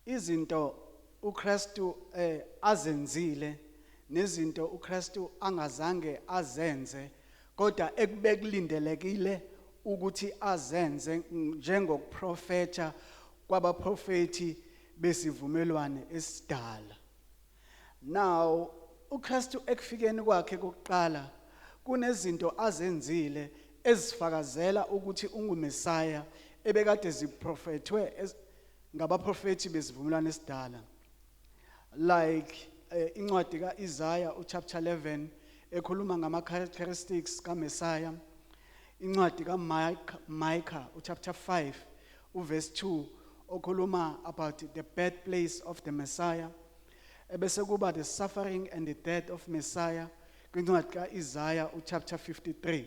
Izinto uKristu azenzile nezinto uKristu angazange azenze kodwa ekubekulindelekile ukuthi azenze njengokuprofetha kwabaprofethi besivumelwane esidala. Now uKristu ekufikeni kwakhe kokuqala kunezinto azenzile ezifakazela ukuthi unguMesaya ebekade ziprofethwe ngabaprofethi besivumelwano esidala. Like incwadi kaIsaiah uchapter 11 ekhuluma ngama characteristics kaMesaya, incwadi kaMike Micah uchapter 5 uverse 2 okhuluma about the birthplace of the Messiah, ebese kuba the suffering and the death of Messiah kwincwadi kaIsaiah uchapter 53,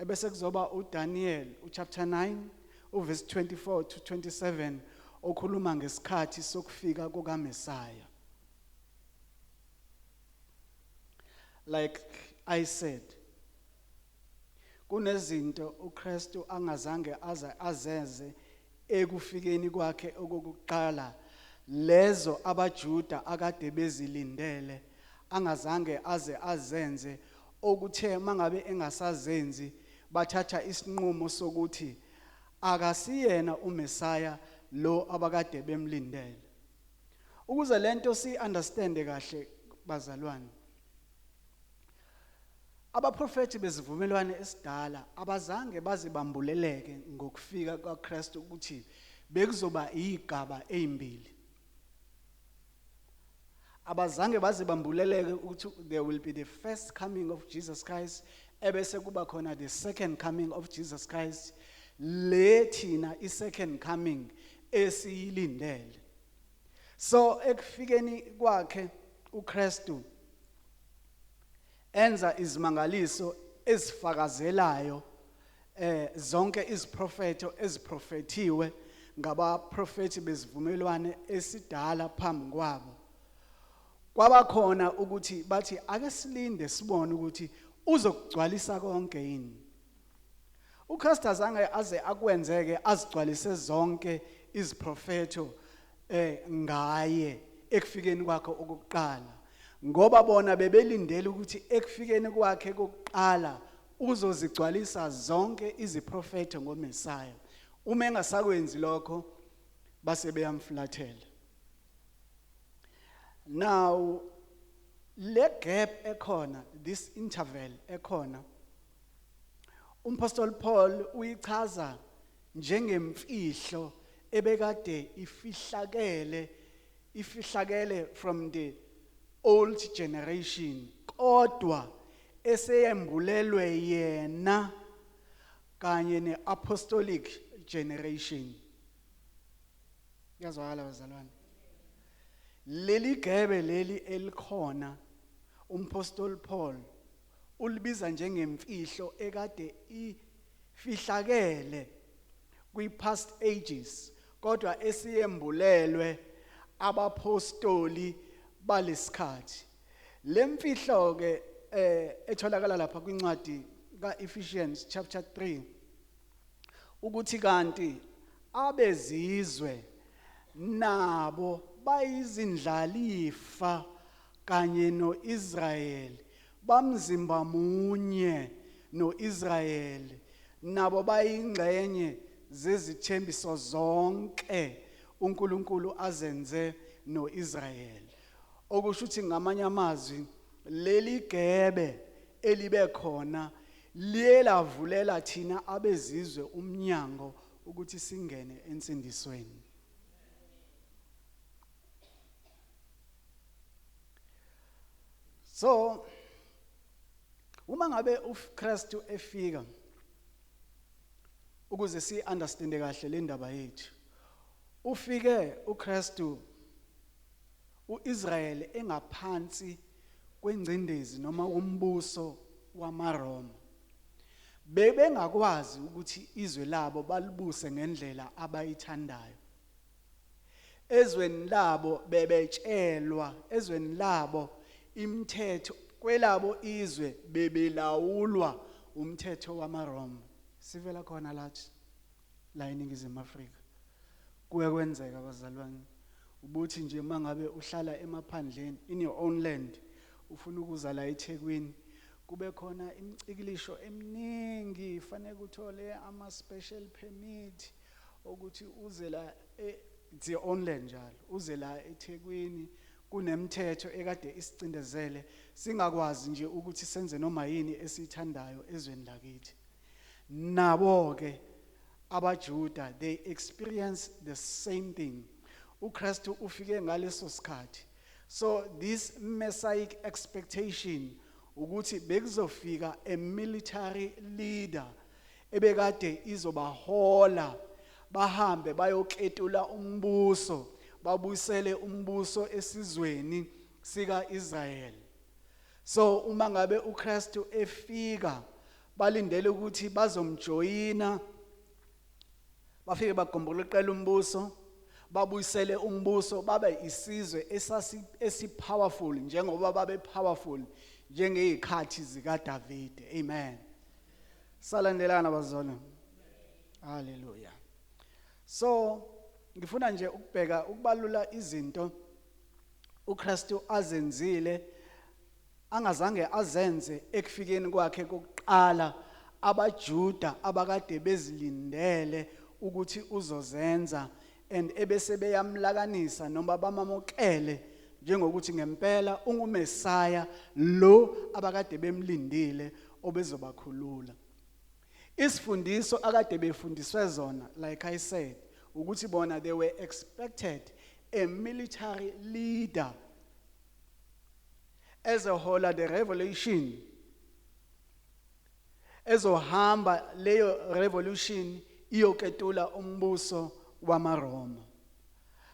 ebese kuzoba uDaniel uchapter 9 uverse 24 to 27 okhuluma ngesikhathi sokufika kukaMessiah. Like I said, kunezinto uKristu angazange aze azenze ekufikeni kwakhe okokuqala, lezo abaJuda akade bezilindele angazange aze azenze, okuthe mangabe engasazenzi bathatha isinqumo sokuthi akasiyena uMesaya lo abakade bemlindele. Ukuze lento si understand kahle bazalwane, abaprofethi bezivumelwane esidala abazange bazibambuleleke ngokufika kwaKristu ukuthi bekuzoba izigaba ezimbili. Abazange bazibambuleleke ukuthi there will be the first coming of Jesus Christ ebese kuba khona the second coming of Jesus Christ, le thina i second coming esiyilindele. So ekufikeni kwakhe uKristu enza izimangaliso ezifakazelayo zonke iziprofetho eziprofethiwe ngabaprofethi bezivumelwane esidala phambi kwabo. Kwabakhona ukuthi bathi ake silinde sibone ukuthi uzokugcwalisa konke yini. uKristu azange aze akwenzeke azigcwalise zonke iziprofetho ngaye ekufikeni kwakhe okokuqala, ngoba bona bebelindele ukuthi ekufikeni kwakhe kokuqala uzozigcwalisa zonke iziprofetho ngoMesaya. Uma engasakwenzi lokho base beyamflathela. Now le gap ekhona, this interval ekhona, uMpostoli Paul uyichaza njengemfihlo ebekade ifihlakele from the old generation, kodwa eseyembulelwe yena kanye neapostolic generation. Kuyazwakala bazalwane? Leli gebe leli elikhona uMpostoli Paul ulibiza njengemfihlo ekade ifihlakele kwi past ages, kodwa esiyembulelwe abapostoli balesikhathi. Lemfihlo ke etholakala lapha kwincwadi kaEphesians chapter 3, ukuthi kanti abezizwe nabo bayizindlalifa kanye noIsrael, bamzimba munye noIsrael, nabo bayingxenye zezithembiso zonke uNkulunkulu azenze noIsrael. Okusho ukuthi ngamanye amazwi leli gebe elibe khona liye lavulela thina abezizwe umnyango ukuthi singene ensindisweni. So uma ngabe uKristu efika, ukuze si understand kahle le ndaba yethu, ufike uKristu uIsrael engaphansi kwengcindezi noma umbuso wamaRoma. Bebengakwazi ukuthi izwe labo balibuse ngendlela abayithandayo. Ezweni labo bebetshelwa, ezweni labo imithetho, kwelabo izwe bebelawulwa umthetho wamaRoma. Sivela khona lathi la eNingizimu Afrika. Kuye kwenzeka bazalwane. Ubuthi nje mangabe uhlala emaphandleni in your own land, ufuna ukuza la eThekwini, kube khona imicikilisho eminingi, fanele uthole ama special permit ukuthi uze la it's your own land njalo, uze la eThekwini. Kunemithetho ekade isicindezele, singakwazi nje ukuthi senze noma yini esiyithandayo ezweni lakithi. Nabo ke abaJuda, they experience the same thing. uKristu ufike ngaleso sikhathi. So this messianic expectation ukuthi bekuzofika a military leader ebekade izobahola bahambe bayoketula umbuso, babuyisele umbuso esizweni sika Israel. So uma ngabe uKristu efika, balindele ukuthi bazomjoyina, bafike bagomboloqela umbuso, babuyisele umbuso, babe isizwe esasi esipowerful njengoba babe powerful njengezikhathi zika David. Amen. Salandelana, bazalwane? Haleluya. So ngifuna nje ukubheka ukubalula izinto uKristu azenzile angazange azenze ekufikeni kwakhe kokuqala, abaJuda abakade bezilindele ukuthi uzozenza and ebese beyamlakanisa noma bamamukele njengokuthi ngempela unguMesaya lo abakade bemlindile obezobakhulula. Isifundiso akade befundiswe zona, like I said, ukuthi bona they were expected a military leader ezohola the revolution, ezohamba leyo revolution iyoketula umbuso wamaRoma.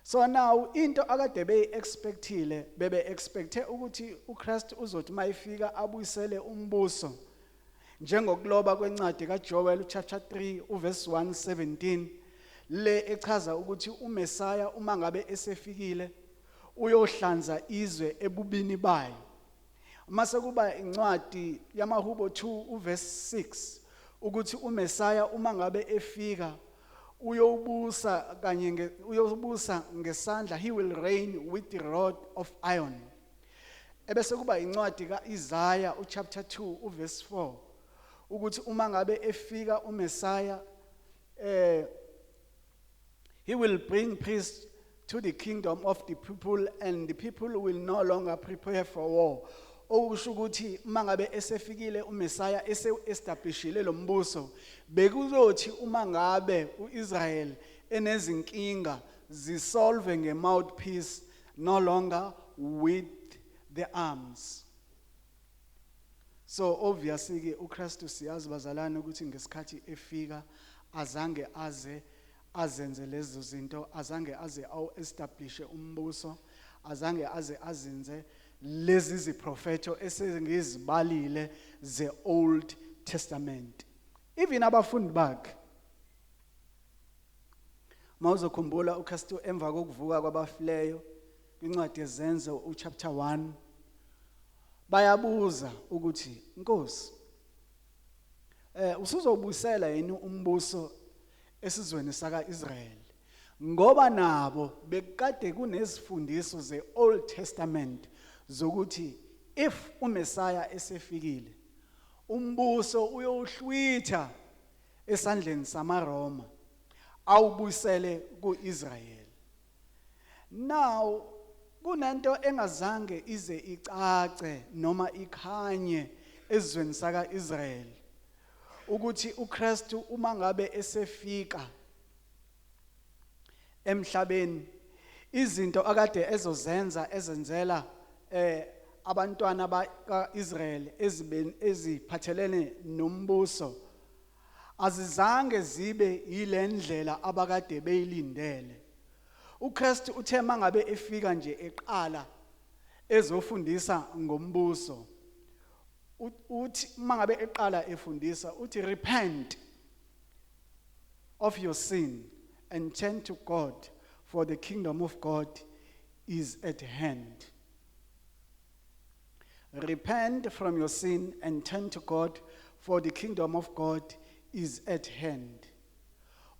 So now into akade beyi-expectile, bebe expecte ukuthi uKristu uzothi mayifika abuyisele umbuso njengokuloba kwencwadi kaJoel chapter 3 uverse 117, le echaza ukuthi uMesaya uma ngabe esefikile uyohlanza izwe ebubini bayo. Mase kuba incwadi yamaHubo 2 uverse 6, ukuthi uMesaya uma ngabe efika uyobusa kanye uyobusa ngesandla, he will reign with the rod of iron. Ebese kuba incwadi kaIsaiah uchapter 2 uverse 4, ukuthi uma ngabe efika uMesaya he will bring peace to the kingdom of the people and the people will no longer prepare for war. Okusho ukuthi uma ngabe esefikile uMesaya, ese establishile lo mbuso, bekuzothi uma ngabe uIsrael enezinkinga, zisolve nge-mouthpiece, no longer with the arms. So obviously ke uKristu, siyazi bazalwane ukuthi ngesikhathi efika azange aze azenze lezo zinto, azange aze awu establish umbuso, azange aze azinze lezi ziprofeto esengizibalile ze Old Testament. Even abafundi bakhe, mawuzokhumbula uKristu emva kokuvuka kwabafileyo, kwincwadi yeZenzo uchapter 1, bayabuza ukuthi, "Nkosi, usuzobuyisela yini umbuso esizweni saka Israel?" Ngoba nabo bekade kunezifundiso zeOld Testament zokuthi if uMesaya esefikile, umbuso uyohlwitha esandleni samaRoma awubuyisele kuIsrael. Now kunento engazange ize icace noma ikhanye ezweni saka Israel, ukuthi uKristu uma ngabe esefika emhlabeni, izinto akade ezozenza ezenzela abantwana bakaIsrael eziphathelene nombuso azizange zibe yilendlela abakade beyilindele. uKristu uthe mangabe efika nje eqala ezofundisa ngombuso, uthi mangabe eqala efundisa uthi, "Repent of your sin and turn to God, for the kingdom of God is at hand." Repent from your sin and turn to God, for the kingdom of God is at hand.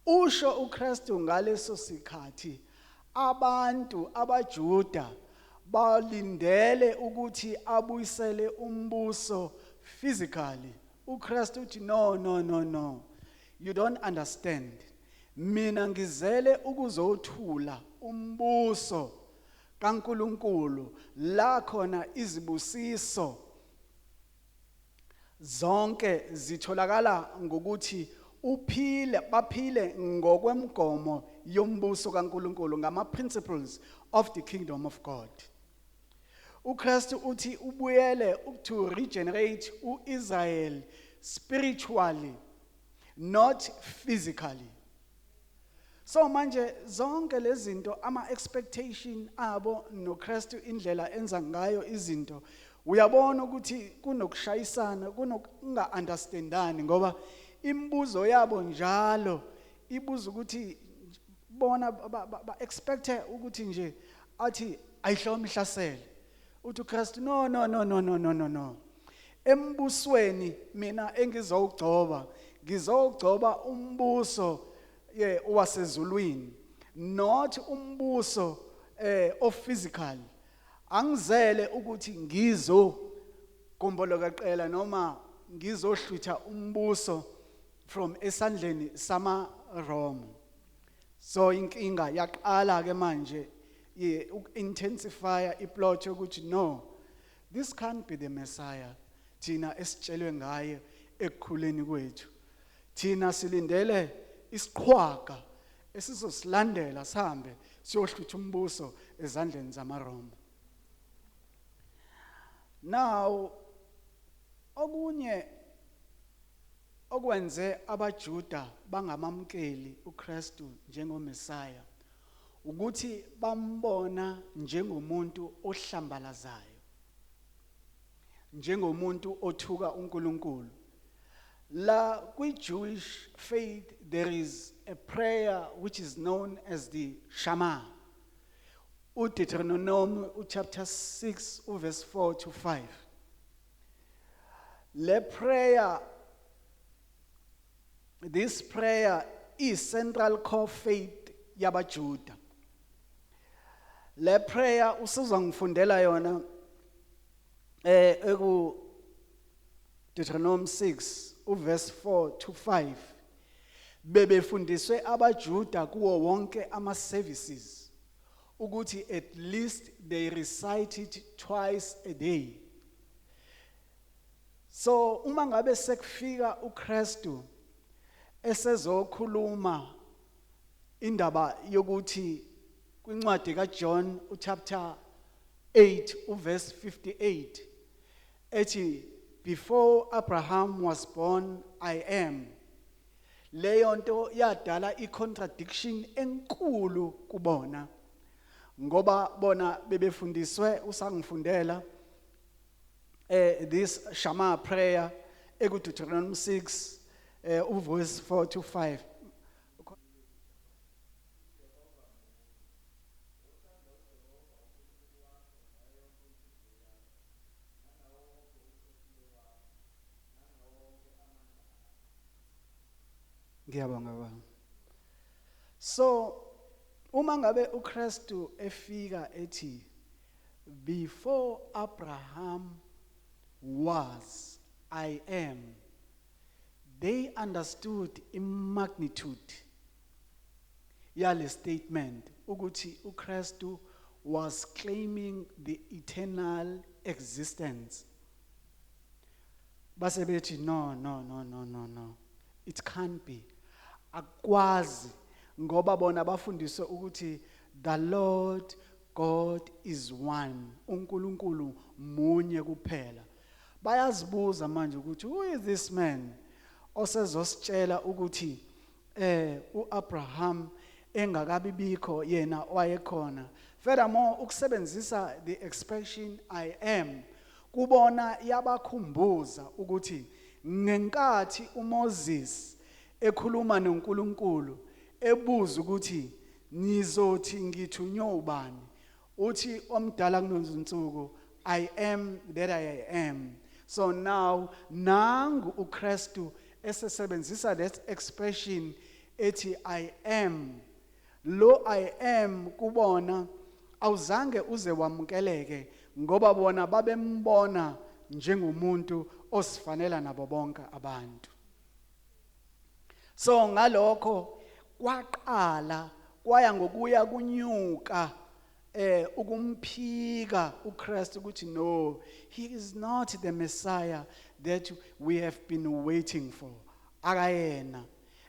Usho uKristu ngaleso sikhathi Abantu abaJuda balindele ukuthi abuyisele umbuso physically. uKristu uthi, "No, no, no, no, you don't understand. Mina ngizele ukuzothula umbuso kaNkuluNkulu la khona izibusiso zonke zitholakala ngokuthi uphile, baphile ngokwemgomo yombuso kaNkuluNkulu, ngama principles of the kingdom of God." uKristu uthi ubuyele to regenerate uIsrael spiritually, not physically. So manje zonke lezi zinto, ama expectation abo noKristu, indlela enza ngayo izinto, uyabona ukuthi kunokushayisana, kunokunga understandani, ngoba imibuzo yabo njalo ibuza ukuthi bona ba expect ukuthi nje athi ayihloma ihlasele. Uthi uKristu, "No, no, no, no, no, no, no, no. Embusweni mina engizowugcoba, ngizowugcoba umbuso ye wasezulwini, not umbuso of physical. Angizele ukuthi ngizo gombolokaqela noma ngizohlwitha umbuso from esandleni sama Rome." So inkinga yaqala ke manje intensify iplot yokuthi, no, this can't be the Messiah thina esitshelwe ngaye ekukhuleni kwethu. Thina silindele isiqhwaga esizosilandela sihambe siyohlutha umbuso ezandleni zamaRoma. Now, okunye okwenze abaJuda bangamamkeli uKristu njengoMessiah ukuthi bambona njengomuntu ohlambalazayo, njengomuntu othuka uNkulunkulu. La kwi-Jewish faith there is a prayer which is known as the Shema, uDeuteronomy chapter 6 uverse 4 to 5. Le prayer, this prayer is central core faith yabaJuda. Le prayer usuzongifundela yona eku Deuteronomy 6 uverse 4 to 5. Bebefundiswe abaJuda kuwo wonke ama services ukuthi at least they recite it twice a day. So uma ngabe sekufika uKristu esezokhuluma indaba yokuthi kwincwadi kaJohn uchapter 8 uverse 58 ethi, "Before Abraham was born, I am," leyo nto yadala icontradiction enkulu kubona, ngoba bona bebefundiswe. Usangifundela this Shema prayer eku Deuteronomy 6 uverse 4 to 5. Ngiyabonga, baba. So uma ngabe uKristu efika ethi, "Before Abraham was, I am," they understood in magnitude yale statement ukuthi uKristu was claiming the eternal existence. Base bethi, "No, no, no, no, no, no, it can't be. Akwazi," ngoba bona bafundiswe ukuthi the Lord God is one, uNkulunkulu munye kuphela. Bayazibuza manje ukuthi who is this man osezositshela ukuthi uAbraham engakabi bikho yena wayekhona? Furthermore, ukusebenzisa the expression "I am" kubona yabakhumbuza ukuthi ngenkathi uMoses ekhuluma noNkulunkulu ebuza ukuthi, "Nizothi ngithunywe ubani?" uthi omdala kunezinsuku, "I am that I am." So now nangu uKristu esesebenzisa that expression ethi "I am." Lo "I am" kubona awuzange uze wamukeleke, ngoba bona babembona njengomuntu osifanela nabo bonke abantu. So ngalokho kwaqala kwaya ngokuya kunyuka ukumphika uKristu ukuthi no, he is not the Messiah that we have been waiting for, akayena.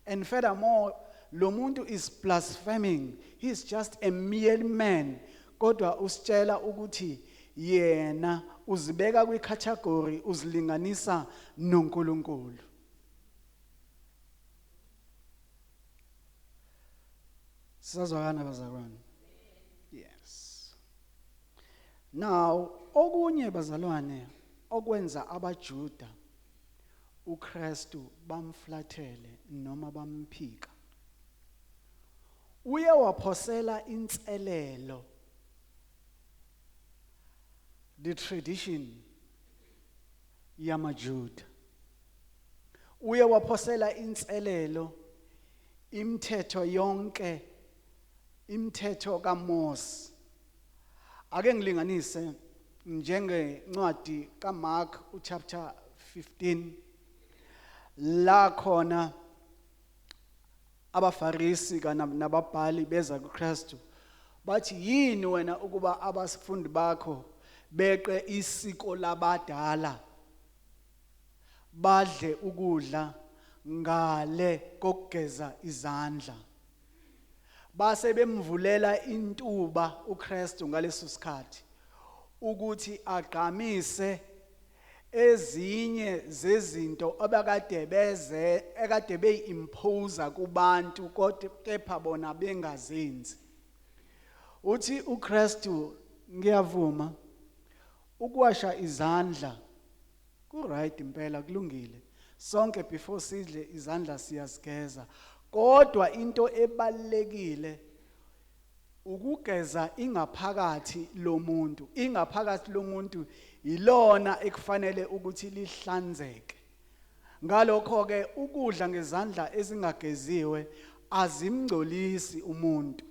And furthermore, lo muntu is blaspheming, he is just a mere man, kodwa usitshela ukuthi yena uzibeka kwicategory, uzilinganisa noNkulunkulu. Sisazwakana, bazalwane? Yes. Now, okunye, bazalwane, okwenza abaJuda uKristu bamflathele noma bamphika, uye waphosela inselelo the tradition yamaJuda, uye waphosela inselelo imithetho yonke, imithetho kaMose. Ake ngilinganise njengencwadi kaMark uchapter 15, la khona abaFarisi kana nababhali beza kuKristu, bathi, "Yini wena ukuba abafundi bakho beqe isiko labadala, badle ukudla ngale kokugeza izandla?" Base bemvulela intuba uKristu ngaleso sikhathi ukuthi agqamise ezinye zezinto abakade beze ekade beyimpose kubantu, kodwa kepha bona bengazenzi. Uthi uKristu, "Ngiyavuma, ukuwasha izandla ku right impela, kulungile. Sonke before sidle izandla siyazigeza, kodwa into ebalekile ukugeza ingaphakathi lomuntu. Ingaphakathi lomuntu ilona ekufanele ukuthi lihlanzeke. Ngalokho ke ukudla ngezandla ezingageziwe azimngcolisi umuntu,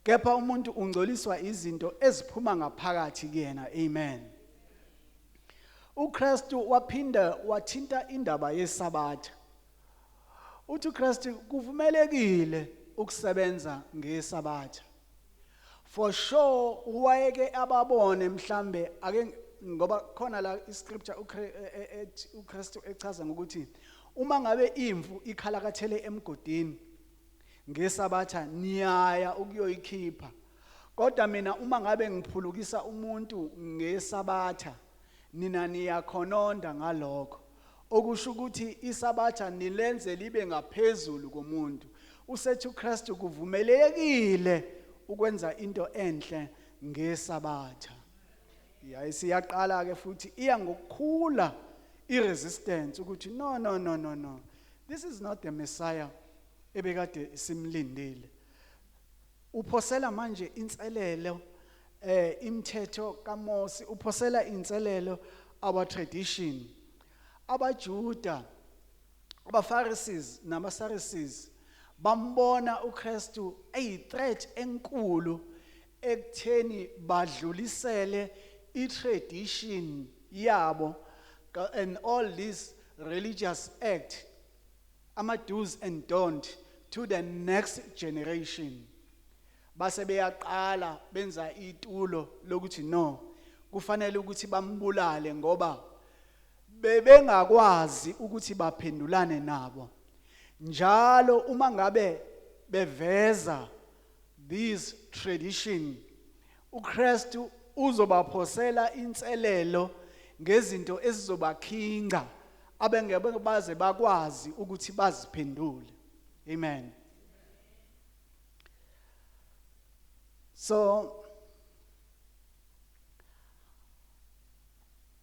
kepha umuntu ungcoliswa izinto eziphuma ngaphakathi kuyena." Amen. uKristu waphinda wathinta indaba yeSabatha. Uthi uKristu kuvumelekile ukusebenza ngeSabatha. For sure wayeke ababone mhlambe, ake ngoba khona la iscripture uKristu echaza ngokuthi uma ngabe imvu ikhalakathele emgodini ngeSabatha, niyaya ukuyoyikhipha, kodwa mina uma ngabe ngiphulukisa umuntu ngeSabatha, nina niyakhononda ngalokho, okusho ukuthi iSabatha nilenze libe ngaphezulu komuntu. Usethi uKristu kuvumelekile ukwenza into enhle ngeSabatha. Yayisiyaqala ke futhi iya ngokukhula iresistance ukuthi no, no, no, no, no, this is not the Messiah ebekade simlindile. Uphosela manje inselelo imithetho kaMose, uphosela inselelo our tradition. AbaJuda, abaPharisees namaSadducees bambona uKristu eyi-threat enkulu ekutheni badlulisele i-tradition yabo and all these religious act, ama do's and don't, to the next generation. Base beyaqala benza itulo lokuthi no, kufanele ukuthi bambulale, ngoba bebengakwazi ukuthi baphendulane nabo njalo uma ngabe beveza this tradition. uKristu uzobaphosela inselelo ngezinto ezizobakhinga abengeke baze bakwazi ukuthi baziphendule. Amen. So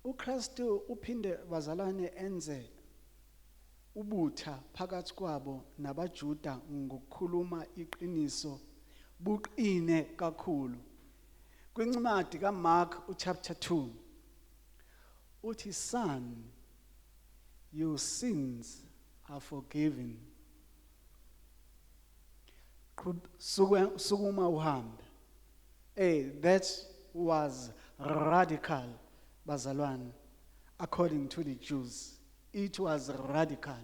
uKristu uphinde, bazalwane, enze ubutha phakathi kwabo nabaJuda ngokukhuluma iqiniso buqine kakhulu. Kwincwadi kaMark uchapter 2 uthi, "Son, your sins are forgiven." Sukuma uhambe. Hey, that was radical, bazalwane, according to the Jews. It was radical.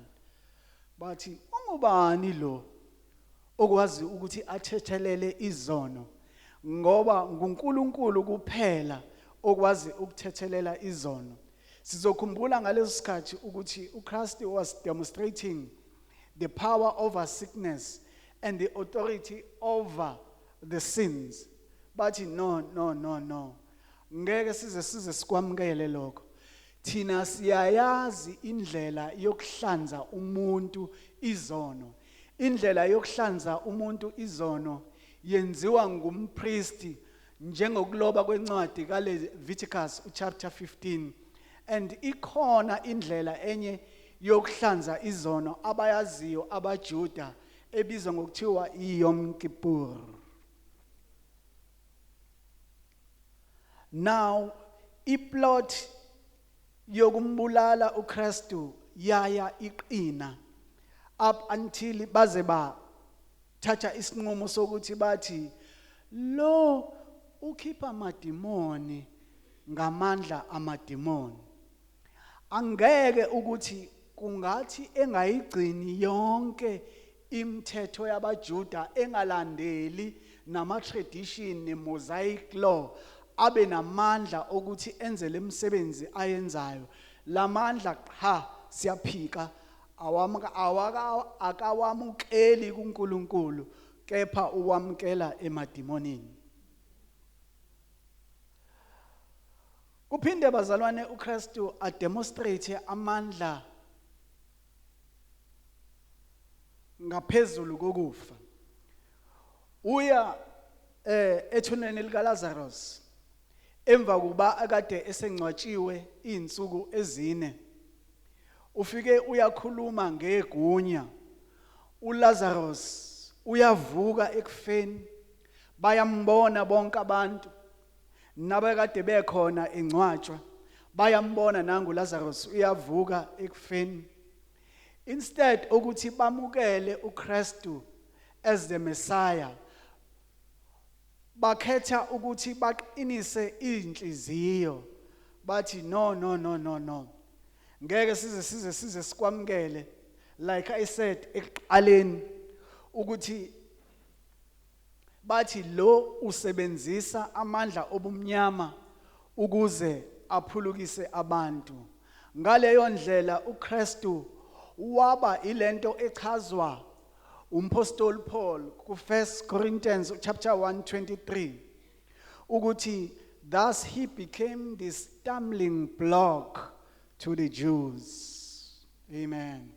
Bathi ungubani lo okwazi ukuthi athethelele izono, ngoba nguNkulunkulu kuphela okwazi ukuthethelela izono. Sizokhumbula ngaleso sikhathi ukuthi uChrist was demonstrating the power over sickness and the authority over the sins. Bathi, "No, no, no, no, ngeke size sikwamukele lokho. Thina siyayazi indlela yokuhlanza umuntu izono. Indlela yokuhlanza umuntu izono yenziwa ngumpristi, njengokuloba kwencwadi kaLeviticus chapter 15, and ikhona indlela enye yokuhlanza izono abayaziyo abaJuda ebizwa ngokuthiwa iYom Kippur." Now iplot yokumbulala uKristu yaya iqina up until baze ba thatha isinqumo sokuthi bathi lo ukhipha amadimoni ngamandla amadimoni. Angeke ukuthi kungathi engayigcini yonke imithetho yabaJuda, engalandeli nama tradition neMosaic law, abe namandla ukuthi enze lemsebenzi ayenzayo. Lamandla qha, siyaphika, awamuka awaka akawamukeli kuNkulunkulu, kepha uwamkela emadimonini. Kuphinde, bazalwane, uKristu ademonstrate amandla ngaphezulu kokufa. Uya ethuneni lika Lazarus emva kuba akade esengcwatshiwe izinsuku 4. Ufike uyakhuluma ngegunya, uLazarus uyavuka ekufeni. Bayambona bonke abantu nabakade bekhona engcwatshwa, bayambona, nangu Lazarus uyavuka ekufeni. Instead ukuthi bamukele uKristu as the Messiah, bakhetha ukuthi baqinise inhliziyo, bathi, "No, no, no, no, no, ngeke size sikwamukele." Like I said ekuqaleni ukuthi bathi lo usebenzisa amandla obumnyama ukuze aphulukise abantu. Ngaleyo ndlela uKristu waba ilento echazwa umpostoli Paul ku1 Corinthians chapter 1:23 ukuthi thus he became the stumbling block to the Jews. Amen.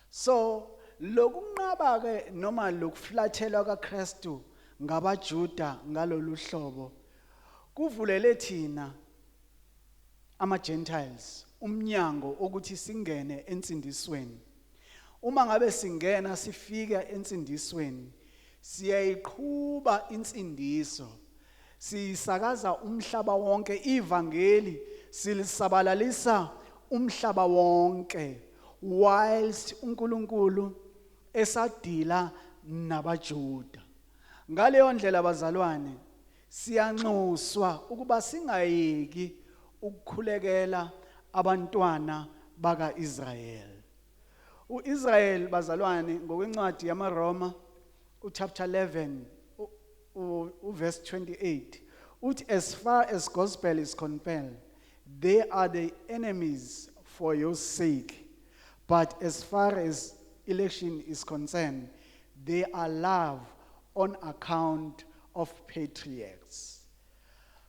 So lokunqaba ke noma lokuflathelwa kaKristu ngabaJuda ngalolu hlobo kuvulele thina ama Gentiles umnyango ukuthi singene ensindisweni. Uma ngabe singena, sifika ensindisweni, siyayiqhuba insindiso, siyisakaza umhlaba wonke. Ivangeli silisabalalisa umhlaba wonke whilst uNkulunkulu esadila nabaJuda. Ngaleyo ndlela, bazalwane, siyanxuswa ukuba singayeki ukukhulekela abantwana bakaIsrael. uIsrael, bazalwane, ngokwencwadi yamaRoma uchapter 11 uverse 28 uthi, "As far as gospel is concerned, they are the enemies for your sake, but as far as election is concerned, they are love on account of patriarchs."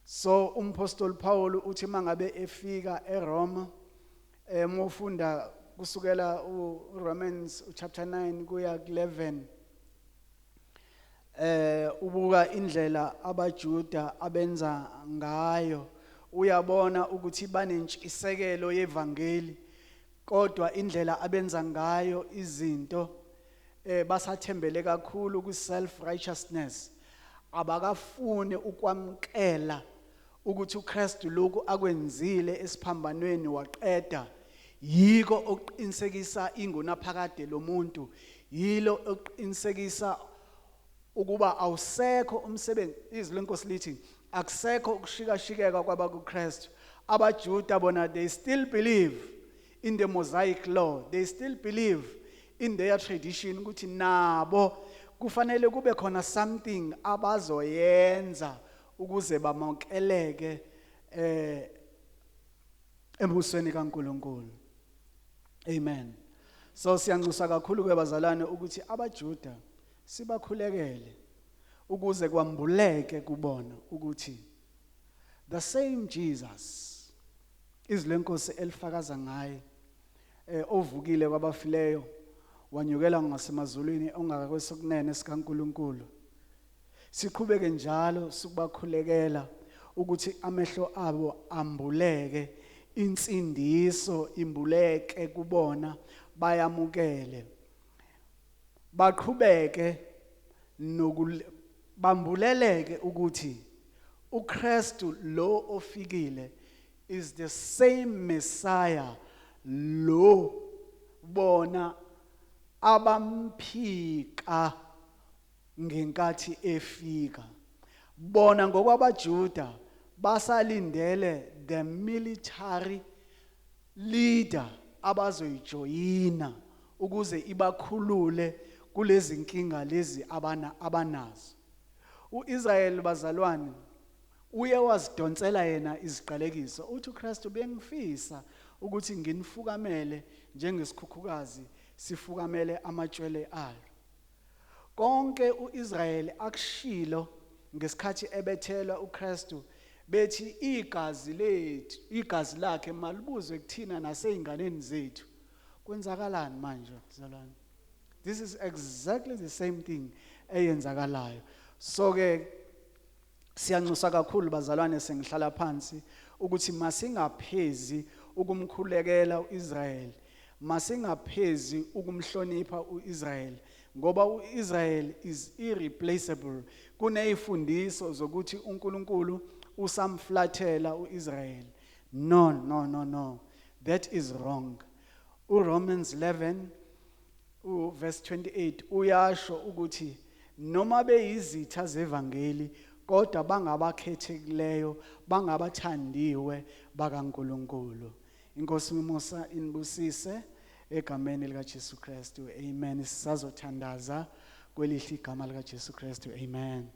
So umpostoli Paul uthi mangabe efika eRoma, mufunda kusukela uRomans chapter 9 kuya ku11, ubuka indlela abaJuda abenza ngayo, uyabona ukuthi banentshisekelo yevangeli, kodwa indlela abenza ngayo izinto, basathembele kakhulu ku self righteousness. Abakafuni ukwamkela ukuthi uKristu lokhu akwenzile esiphambanweni waqeda, yiko okuqinisekisa ingunaphakade lomuntu. Yilo oqinisekisa ukuba awusekho umsebenzi. Izwi leNkosi lithi akusekho ukushikashikeka kwabakuKristu. AbaJuda bona, they still believe in the Mosaic law, they still believe in their tradition, ukuthi nabo kufanele kube khona something abazoyenza ukuze bamukeleke embusweni kaNkuluNkulu. Amen. So siyanxusa kakhulu ke, bazalwane, ukuthi abaJuda sibakhulekele ukuze kwambuleke kubona ukuthi the same Jesus izwi leNkosi elifakaza ngaye, ovukile kwabafileyo, wanyukela ngasemazulwini, ongakwesokunene sikaNkuluNkulu. Siqhubeke njalo sikubakhulekela ukuthi amehlo abo ambuleke, insindiso imbuleke kubona, bayamukele, baqhubeke nokubambuleleke ukuthi uKristu lo ofikile is the same Messiah lo bona abamphika ngenkathi efika. Bona ngokwabaJuda basalindele the military leader abazoyijoyina ukuze ibakhulule kulezi nkinga lezi abana abanazo. uIsrael, bazalwane, uye wazidonsela yena iziqalekiso. Uthi uKristu, "Bengifisa ukuthi nginifukamele njengesikhukhukazi sifukamele amatshwele alo." Konke uIsrael akushilo ngesikhathi ebethelwa uKristu, bethi igazi lethu, igazi lakhe malibuzwe kuthina naseyinganeni zethu. Kwenzakalani manje, bazalwane? This is exactly the same thing eyenzakalayo. So ke siyanxusa kakhulu, bazalwane, sengihlala phansi, ukuthi masingaphezi ukumkhulekela uIsrael, masingaphezi ukumhlonipha uIsrael, ngoba uIsrael is irreplaceable. Kunezifundiso zokuthi uNkulunkulu usamflathela uIsrael. No, no, no, no, that is wrong. uRomans 11 uverse 28 uyasho ukuthi noma beyizitha zevangeli, kodwa bangabakhethekileyo, bangabathandiwe bakaNkuluNkulu. Inkosi umusa inibusise egameni lika Jesu Kristu. Amen. Sisazothandaza kwelihle igama lika Jesu Kristu. Amen.